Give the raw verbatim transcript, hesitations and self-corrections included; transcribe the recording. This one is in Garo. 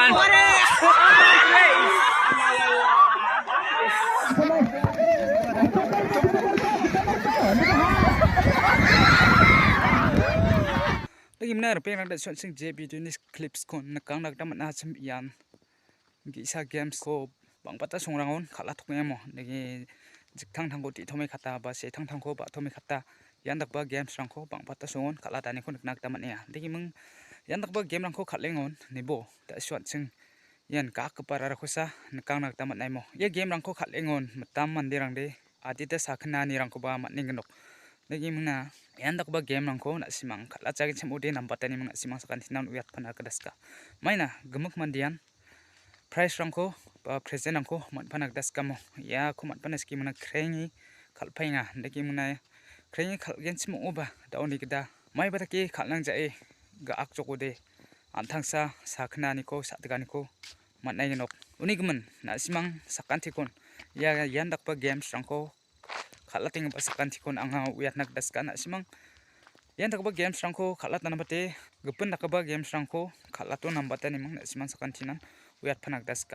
Dagimna ripeng rangda suan sing je video ni clips ko nikangna gita man·a, chim ian ge·sa games ko bang·bata songrangon kal·atokengamo. Dagi jiktangtangko di·tome kata ba setangtangko ba·tome kata ian dakgipa games rangko bang·bata songon kal·ataniko nikna gita man·enga. Dagiming ian dakgipa game rangko kal·engon nebo da·suan sing ian gakgipa rarakosa nikangna gita man·aimo. Ia game rangko kal·engon mitam manderangde adita sakgnanirangkoba man·engnok. Dagimingna ian dakgipa game rangko na·simang kal·achagenchim ode nambatani ming na·simang sakantinan uiatpana gita sika. Maina gimik mandean prize rangko ba present rangko man·pana gita sikamo. Iako man·pana sikimingna krenge kal·paenga. Dagimingna krenge kal·genchim ong·oba da·oni gita maiba dake kal·nang ja·e ga·akjokode an·tangsa sakgnaniko sa·tiganiko man·aigenok. Uni gimin na·simang sakantikon ia ian dakgipa games rangko kal·atenggipa sakantikon anga uiatna gita sika. Na·simang ian dakgipa games rangko kal·atna nambate gipin dakgipa games rangko kal·ato nambata niming na·simang sakantinan uiatpana gita sika.